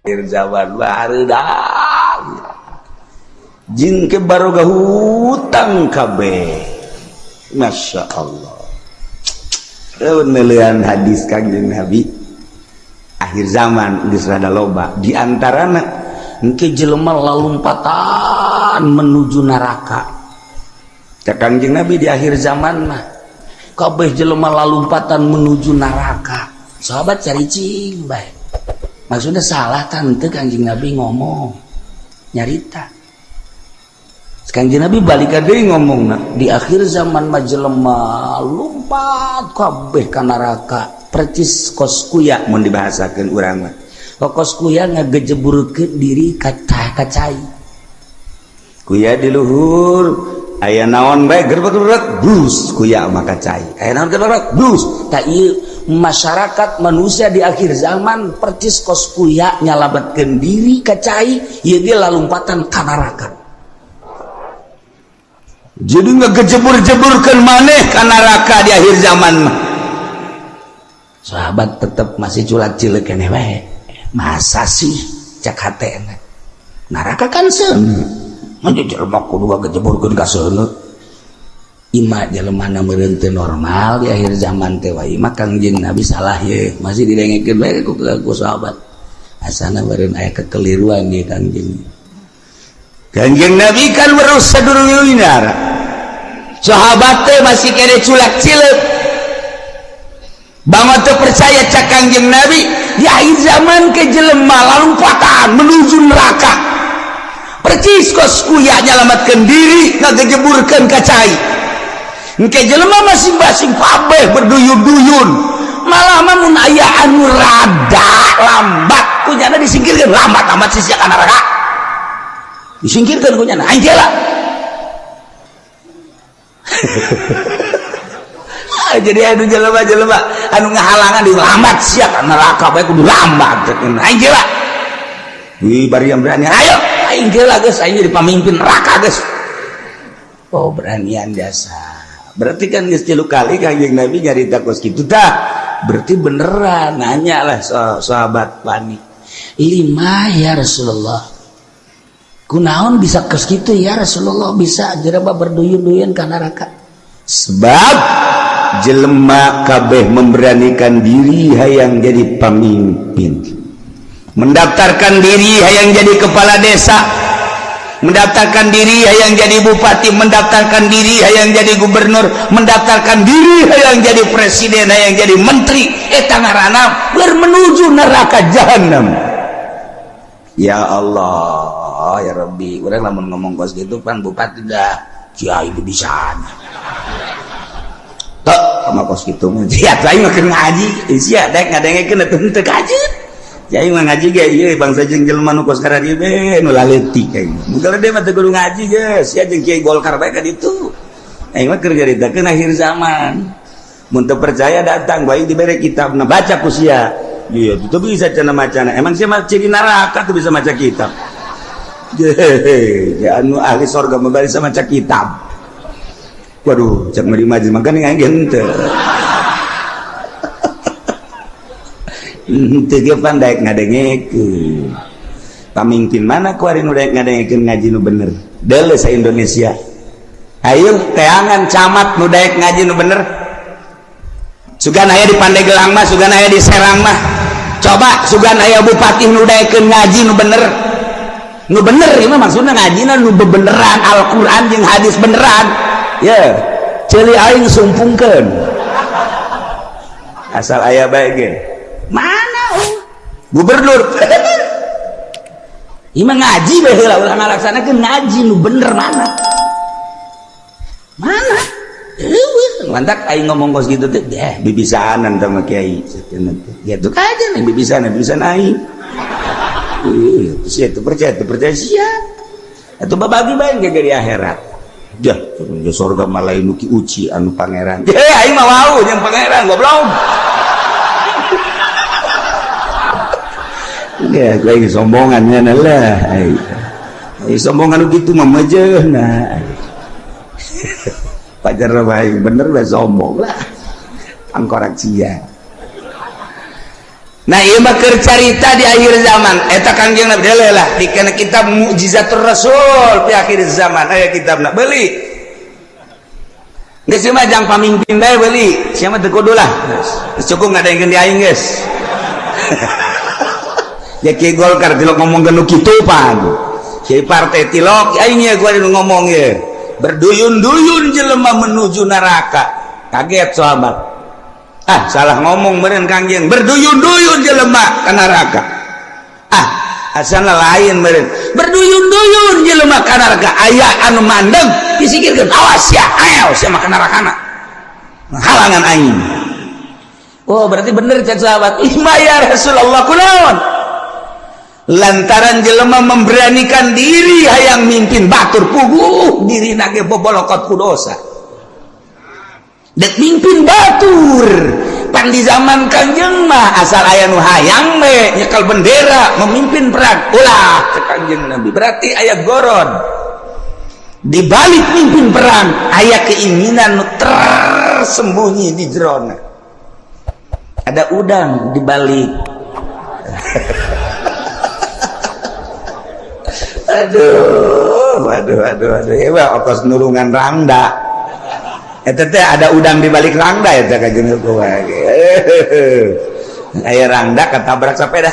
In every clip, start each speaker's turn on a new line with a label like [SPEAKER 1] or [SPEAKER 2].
[SPEAKER 1] Akhir zaman barudak jin ke baroga hutang kabeh. Masya Allah. Nelian hadis Kangjeng Nabi akhir zaman geus rada loba di antarana engke jelema lalumpatan menuju neraka. Cak Kangjeng Nabi di akhir zaman mah kabeh jelema lalumpatan menuju neraka. Sahabat caricing bae. Maksudnya salah tante Kangjeng Nabi ngomong nyarita. Kangjeng Nabi balik deui ngomongna di akhir zaman mah jelema lumpat kabeh ka neraka percis kos kuya mun dibahasakeun urang mah. Kos kuya ngagejeburkeun diri ka cai. Kuya di luhur aya naon bae gerbek-gerbek blus kuya mah ka cai. Aya naon gerbek blus. Tah ieu masyarakat manusia di akhir zaman percis kos kuya nyalametkeun diri ka cai ieu ge lalumpatan ka neraka. Jadi ngegejebur-jeburkeun maneh ka neraka di akhir zaman mah. Sahabat tetep masih culak-cileuk keneh wae. Masa sih cak hatena. Neraka kan seuneu. Mah jelema kudu ngagejeburkeun ka seuneu. Ima jelema na meureun teu normal di akhir zaman teh wae mah Kangjeng Nabi salah ye. Masih didengekeun bae ku sahabat. Asana meureun aya kekeliruan ye Kangjeng. Kangjeng Nabi kan weruh sadurunge. Sahabat teh masih kene culak-cileuk. Bangun teu percaya cak Kangjeng Nabi di akhir zaman ke jelema lalumpatan menuju neraka. Percis kos kuya nyalametkeun diri ngagejeburkeun ka cai. Engke jelema masing-masing kabeh berduyun-duyun. Malah mah mun aya anu rada lambat kunyana disingkirkeun, lambat amat sih ka neraka. Disingkirkan kunyana aing lah. Jadi anu jelema-jelema anu ngahalangan di lambat sia ka neraka bae kudu lambat aing lah. Wih bari yang berani ayo aing lah geus aing jadi pamimpin neraka geus. Oh beranian jasa. Berarti kan geus 3 kali Kangjeng Nabi nyarita kos kitu tah. Berarti beneran nanya lah sahabat panik. Lima ya Rasulullah. Kunaon bisa kos kitu ya Rasulullah bisa jelema berduyun-duyun ka neraka. Sebab jelema kabeh memberanikan diri hayang jadi pemimpin, mendaftarkan diri hayang jadi kepala desa, mendaftarkan diri hayang jadi bupati, mendaftarkan diri hayang jadi gubernur, mendaftarkan diri hayang jadi presiden, hayang jadi menteri. Eta ngaranna menuju neraka jahanam. Ya Allah ya Rabbi, urang lamun ngomong kos gitu pan bupati dah kiai bisa. Tok sama kos kitu mah sia aing mah keur ngaji, sia daek ngadengekeun atuh teu kajeun. Aing mah ngaji ge ieu bangsa jeung jelema nu kos karadieu be nu laletik aing. Mun dia mah teu kudu ngaji geus, sia jeung kiai Golkar bae ka ditu. Aing mah keur nyaritakeun akhir zaman. Mun teu percaya datang bae dibere kitabna baca ku sia. Iya, itu bisa cenah macana. Emang sia mah ciri neraka tuh bisa maca kitab. Ya anu ahli sorga mah bisa maca kitab. Waduh, cak meri majlis makanya aing henteu. Henteu ge pan daek ngadengekeun. Pamimpin mana kuari nu daek ngadengekeun ngaji nu bener? Deuleu sa Indonesia. Ayo teangan camat nu daek ngaji nu bener. Sugan aya di Pandeglang mah, sugan aya di Serang mah. Coba sugan aya bupati nu daekeun ngaji nu bener. Nu bener ieu mah maksudna ngajina nu bebeneran Al-Qur'an jeung hadis beneran. Ya, ceuli aing sumpungkeun. Asal aya bae ge. Mana gubernur? Ieu mah ngaji bae heula ulah ngalaksanakeun ngaji nu bener mana? Mana? Eueuh, mantak aing ngomong kos kitu teh, deh bibisaanan sama kiai. Gitu aja nih bibisaanan, bibisan aing. Sia teu percaya, teu percaya sia. Atuh babagi bae ge di akhirat. Jah, turun ke surga malah nu ki uci anu pangeran. Heh, aing mah wau jeung pangeran goblok. Ya, gue ini sombongan lah. Aing sombongan gitu mah mejeuhna. Pajar bae bener bae sombong lah. Angkorak sia. Nah ieu mah keur carita di akhir zaman eta Kangjeng Nabi deuleu lah di kana kitab Mukjizatur Rasul di akhir zaman aya kitabna beuli. Geus mah jang pamimpin bae beuli, sia mah teu kudu lah. Geus cukup ngadengkeun di aing geus. Ya Kiai Golkar tilok ngomong nu kitu pan. Kiai partai tilok aing ye gua ngomong ye. Berduyun-duyun jelema menuju neraka. Kaget sahabat. Ah salah ngomong meureun Kangjeng, berduyun-duyun jelema ka neraka. Ah asana lain meureun. Berduyun-duyun jelema ka neraka aya anu mandeg disikirkeun, awas ya, ayo sia mah ka nerakana. Halangan aing. Oh berarti bener cek sahabat. Ih ya Rasulullah kunaon? Lantaran jelema memberanikan diri hayang mimpin batur puguh dirina ge bobolokot ku dosa. Dek mimpin batur pan di zaman Kangjeng mah asal aya nu hayang we nyekel bendera memimpin perang ulah cek Kangjeng Nabi. Berarti aya goron di balik mimpin perang, aya keinginan nu tersembunyi di jerona. Ada udang di balik. Aduh, aduh, aduh, aduh. Ya, okos nulungan rangda. Eta teh ada udang di balik rangda eta ka jeung aya rangda ketabrak sepeda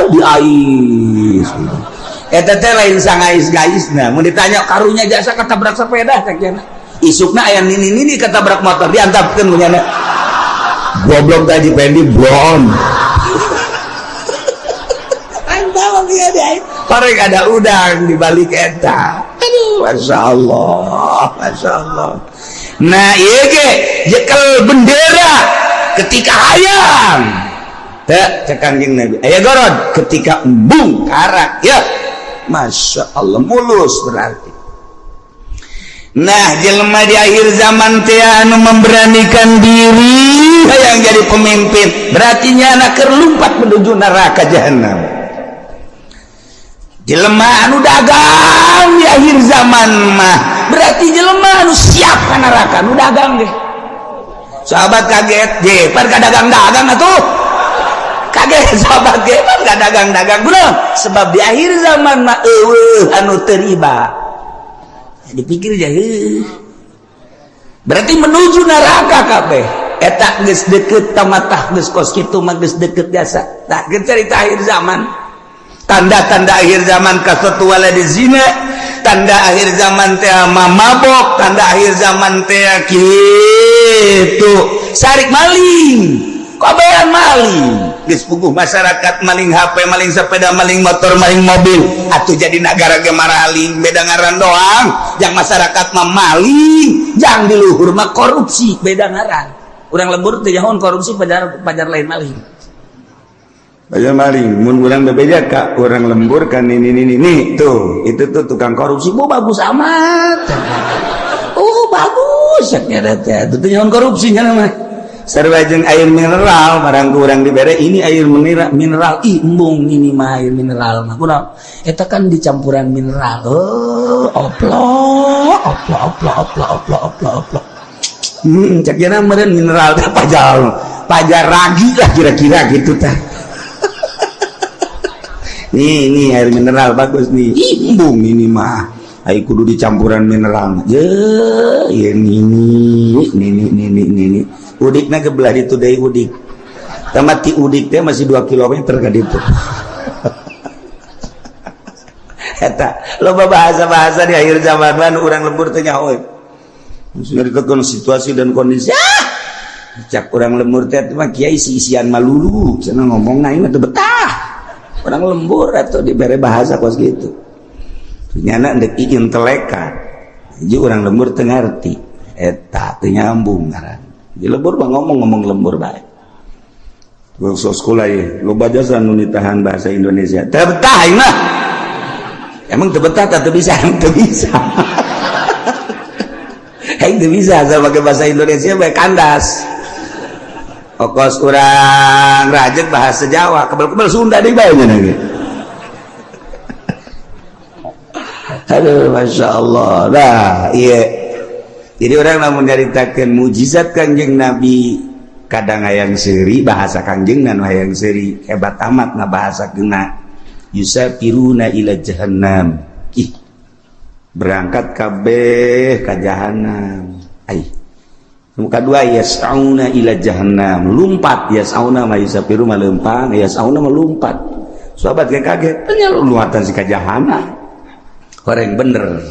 [SPEAKER 1] di ais. Eta teh lain sangais gaisna. Mun ditanya karunya jasa ketabrak sepeda cek cenah. Isukna aya nini-nini ketabrak motor diantapkeun ku nyana. Goblok tadi Pendi blon. Korek ada udang di balik eta. Aduh, masya Allah, masya Allah. Nah, iya ge jekel bendera ketika hayang. Teu cek Kangjeng Nabi. Aya gorod ketika embung karak ya. Masya Allah mulus berarti. Nah, jelema di akhir zaman teh anu memberanikan diri hayang jadi pemimpin, berarti nyana keur lumpat menuju neraka jahanam. Jelema anu dagang di akhir zaman mah berarti jelema anu siap ka neraka nu dagang deh. Sahabat kaget, je pan ka dagang-dagang atuh. Kaget sahabat ge pan ka dagang-dagang kunaon? Sebab di akhir zaman mah eueuh anu teu riba. Dipikir aja, berarti menuju neraka kabeh. Eta geus deket tamatah geus kos kitu mah geus deket jasa. Tah geus carita akhir zaman. Tanda-tanda akhir zaman kasatu waladi zina, tanda akhir zaman teh mabok, tanda akhir zaman teh kitu sarik maling, kobean maling. Geus puguh masyarakat maling HP, maling sepeda, maling motor, maling mobil. Atuh jadi nagara ge maraling, beda ngaran doang. Yang masyarakat mah maling, jang di luhur mah korupsi, beda ngaran. Urang lembur teu nyahoan korupsi pajar pajar lain maling. Pajar maling, mun urang bebeja ka urang lembur kan ini ini ini tuh, itu tuh tukang korupsi, oh bagus amat. Oh bagus ya teh, itu teh nyahoan korupsi nya mah. Sarua jeung air mineral, barang ku urang dibere ini air mineral, mineral ih embung ini mah air mineral mah. Kunaon? Eta kan dicampuran mineral. Oh, oplo, oplo, oplo, oplo, oplo, oplo, oplo. Cek jana meureun mineral teh pajar, pajar ragi lah kira-kira gitu tah. Nih, nih air mineral bagus nih. Ih, embung ini mah. Ai kudu dicampuran mineral. Je, ya ini, ini, ini, ini, ini. Udikna ke belah ditu deui udik. Tamat ti udik teh masih 2 kilometer ka ditu. Eta loba bahasa-bahasa di akhir zaman mah urang lembur teh nyaho. Nyaritakeun situasi dan kondisi. Ah! Cak urang lembur teh mah kiai isi-isian malulu, cenah ngomongna ieu mah teu betah. Orang lembur atau dibere bahasa kos gitu. Nyana ndek intelekan. Jadi orang lembur teu ngarti. Eta teu nyambung ngaran. Di lembur mah ngomong-ngomong lembur bae. Sok sekolah ye, loba jasa nu ditahan bahasa Indonesia. Teu betah aing mah. Emang teu betah teu bisa, teu bisa. Aing teu bisa asal pakai bahasa Indonesia bae kandas. Okos urang rajek bahasa Jawa, kebel-kebel Sunda deui bae nya ge. Aduh, Masya Allah. Nah, iya. Jadi orang lamun nyaritakeun mujizat Kanjeng Nabi Kadang hayang seuri bahasa Kangjeng nu hayang seuri hebat amat na bahasa kena yusafiruna ila jahannam. Ih, berangkat kabeh ka jahannam. Ai muka dua yas'auna ila jahannam, lumpat. Yas'auna ma yusafiru ma lempang, yas'auna ma lumpat. Sahabat kayak kaget, tanya luatan si ka jahannam. Orang bener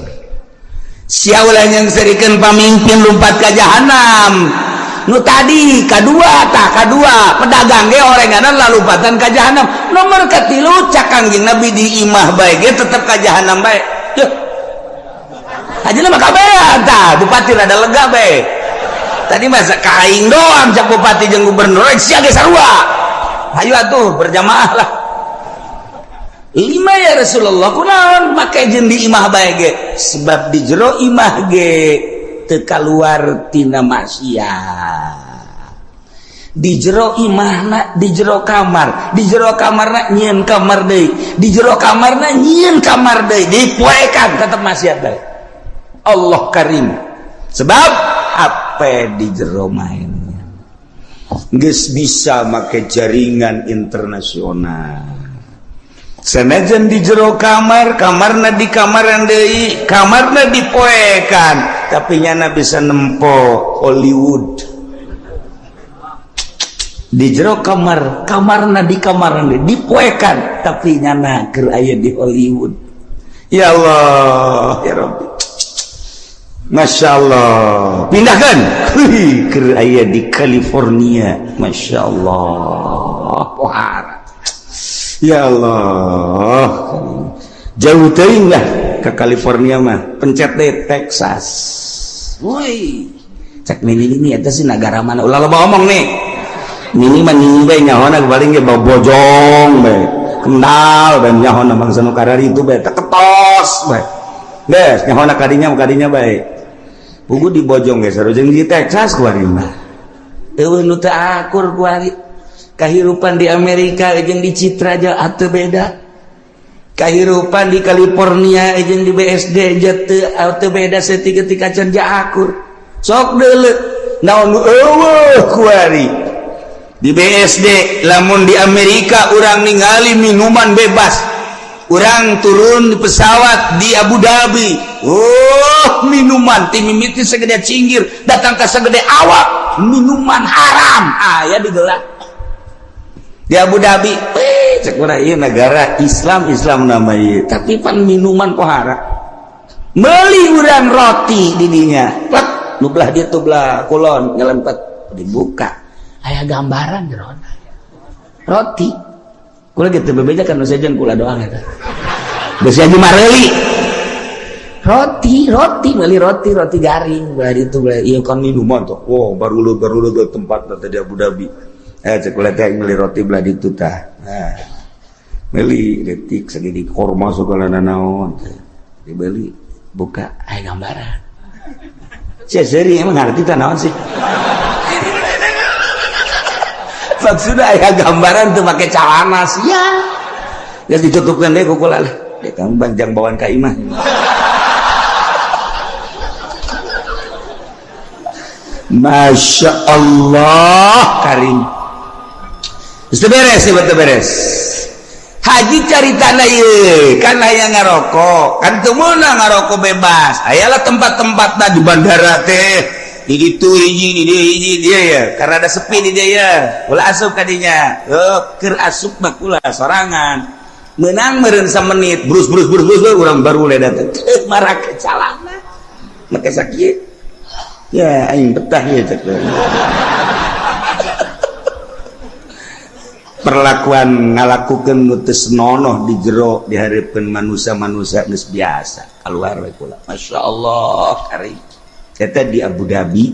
[SPEAKER 1] sia ulah yang serikeun pamimpin lumpat ka jahanam. Nu tadi kadua tah kadua pedagang ge orenganan lalumpatan ka jahanam. Nomor katilu cak Kangjeng Nabi di imah bae ge tetep ka jahanam bae. Duh. Ajeuna mah kabehan tah bupati rada lega bae. Tadi masa ka aing doang cak bupati jeung gubernur sia ge sarua. Hayu atuh berjamaah lah. Lima ya Rasulullah kunaon make jeung di imah bae ge? Sebab di jero imah ge teu kaluar tina maksiat. Di jero imahna di jero kamar, di jero kamarna nyieun kamar deui, di jero kamarna nyieun kamar deui, dipoekan tetep maksiat bae. Allah karim. Sebab HP di jero mainnya geus bisa make jaringan internasional. Senajan di jero kamar, kamarna di kamaran deui, kamarna dipoekan, tapi nyana bisa nempo Hollywood. Di jero kamar, kamarna di kamaran deui, dipoekan, tapi nyana keur aya di Hollywood. Ya Allah, ya Rabbi. Masya Allah. Pindahkan. Keur aya di California. Masya Allah. Pohara. Ya Allah, jauh teuing lah ke California mah, pencet deh Texas. Woi, cek nini ini eta sih negara mana? Ulah loba omong nih. Nini mah nini bae nyahona paling ge bojong bae. Kendal bae nyahona bangsa nu karari itu bae ketos bae. Geus nyahona kadinya kadinya bae. Pugu di bojong ge sarua jeung di Texas kuari mah. Eueuh nu teu akur kuari. Kehidupan di Amerika jeung di Citra aja atau beda. Kehidupan di California jeung di BSD aja atau beda setik ketika can akur. Sok deuleu naon nu eueuh kuari. Di BSD lamun di Amerika urang ningali minuman bebas. Urang turun di pesawat di Abu Dhabi. Oh, minuman ti mimiti segede cinggir datang ka segede awak, minuman haram aya digelar. Di Abu Dhabi, cek urang ieu negara Islam, Islam namanya, tapi pan minuman pohara. Meuli urang roti di dinya, plek, nu belah dieu tuh belah kulon nyelempet dibuka, aya gambaran jerona. Roti. Kula gitu bebeja kan nu sejen kula doang eta. Geus aja mareuli. Roti, roti, meuli roti, roti garing belah ditu belah ieu kan minuman tuh. Wow, baru lu tempat tadi Abu Dhabi. Cek kula teh meuli roti belah ditu tah. Nah, meuli detik segini korma segala nanaon teh. Dibeli, buka aya gambaran. Sia seuri emang ngarti tah naon sih? Maksudna aya gambaran teu make calana sia. Geus ditutupkeun deui ku kula lah. Deui kamu banjang bawaan ka imah. Masya Allah karim. Geus beres sih betul beres. Haji cari tanah ieu kan aya ngarokok, kan teu meunang ngarokok bebas. Ayalah tempat-tempatna di bandara teh. Di ditu hiji, di dieu hiji dia ya. Karena ada sepi di dia ya. Ulah asup ka dinya. Heuh, keur asup mah kula sorangan. Meunang meureun samenit, brus brus brus brus urang baru le datang. Marake calana. Make sakieu. Ya aing betah ya cek. Perlakuan ngalakukeun nu teu senonoh di jero dihareupeun manusia-manusia geus biasa keluar we kula. Masya Allah karim. Eta di Abu Dhabi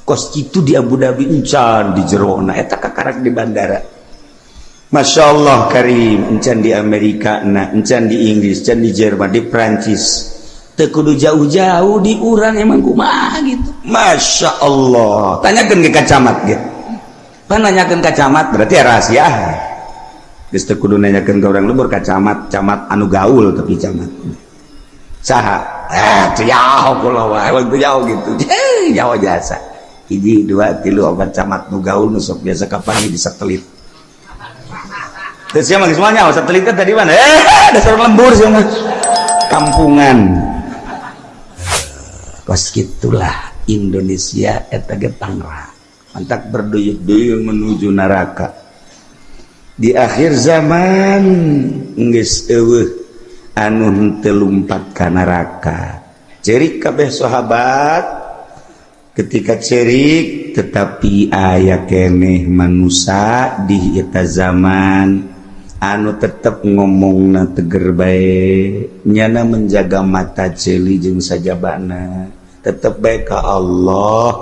[SPEAKER 1] kos kitu di Abu Dhabi encan di jerona eta kakarak di bandara. Masya Allah karim encan di Amerika na encan di Inggris encan di Jerman di Prancis teu kudu jauh-jauh di urang emang kumaha gitu. Masya Allah tanyakeun ke camat ge. Pan nanyakeun ka camat berarti rahasia. Geus teu kudu nanyakeun ka urang lembur ka camat, camat anu gaul tapi camat. Saha? Teu jauh kula wae, teu jauh gitu. Jauh jasa. Hiji, dua, tilu, opat camat nu gaul, nu sok biasa kapan di satelit. Terus siapa semuanya satelit tadi mana? Eh, dasar lembur sih mah. Kampungan. Kos gitulah Indonesia eta ge tangra. Mantak berduyun-duyun menuju neraka. Di akhir zaman geus euweuh anu henteu lumpat ka neraka. Cerik kabeh sahabat ketika cerik, tetapi aya keneh manusia di eta zaman anu tetep ngomongna teger bae, nyana menjaga mata ceuli jeung sajabana, tetep bae ka Allah.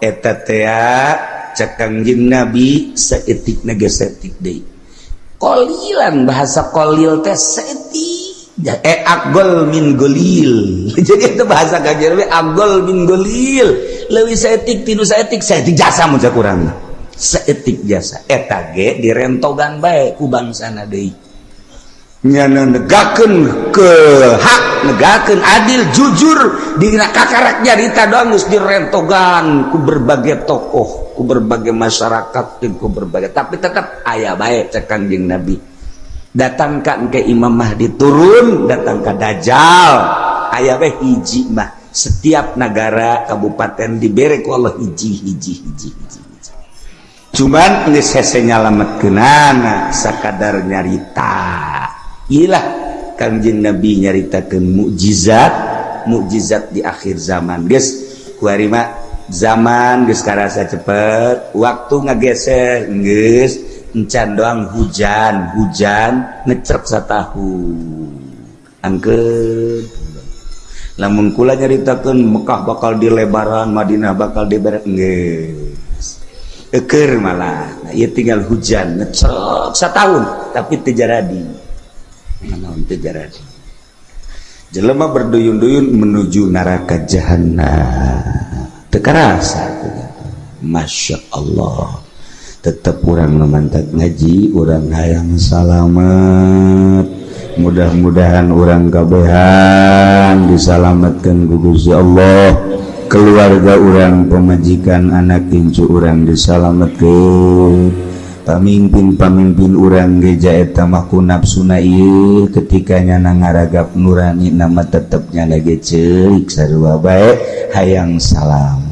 [SPEAKER 1] Eta tea cek Kangjeng Nabi saeutik ge saeutik deui, qolilan. Bahasa qolil teh saeutik, eh, aqol min qolil. Jadi itu bahasa Kangjeng Nabi, aqol min qolil, leuwih saeutik tinu saeutik, saeutik jasa. Mun kurang saeutik jasa, eta ge direntogan bae ku bangsana deui. Nyana negakeun ke hak, negakeun adil, jujur, dina kakarak nyarita doang geus direntogan ku berbagai tokoh, ku berbagai masyarakat, ku berbagai, tapi tetap aya bae. Cek Kangjeng Nabi, datangkan ke Imam Mahdi turun, datang ke Dajjal, aya bae hiji mah. Setiap negara, kabupaten dibere ku Allah hiji, hiji, hiji, hiji, hiji. Cuman geus hese nyalametkeunana, sakadar nyarita. Ilah Kangjeng Nabi nyaritakeun mukjizat, mukjizat di akhir zaman. Geus kuari mah zaman geus karasa cepet, waktu ngageser, geus encan doang hujan, hujan ngecrek satahun angkeun. Lamun kula nyaritakeun Mekah bakal dilebaran, Madinah bakal dilebaran, geus eker malah. Nah, ieu tinggal hujan ngecrek satahun tapi teu jaradi. Naon teu jaradi? Jelema berduyun-duyun menuju neraka jahanam, teu karasa. Masya Allah, tetap urang mantap ngaji, urang hayang salamet. Mudah-mudahan urang kabehan disalamatkan ku Gusti Allah, keluarga urang, pemajikan, anak incu urang disalamatkan, pamimpin-pamimpin urang geja. Eta mah ku nafsuna ieu, ketika nyana ngaragap nurani nama tetepnya lagi cerik sarua bae hayang salamet.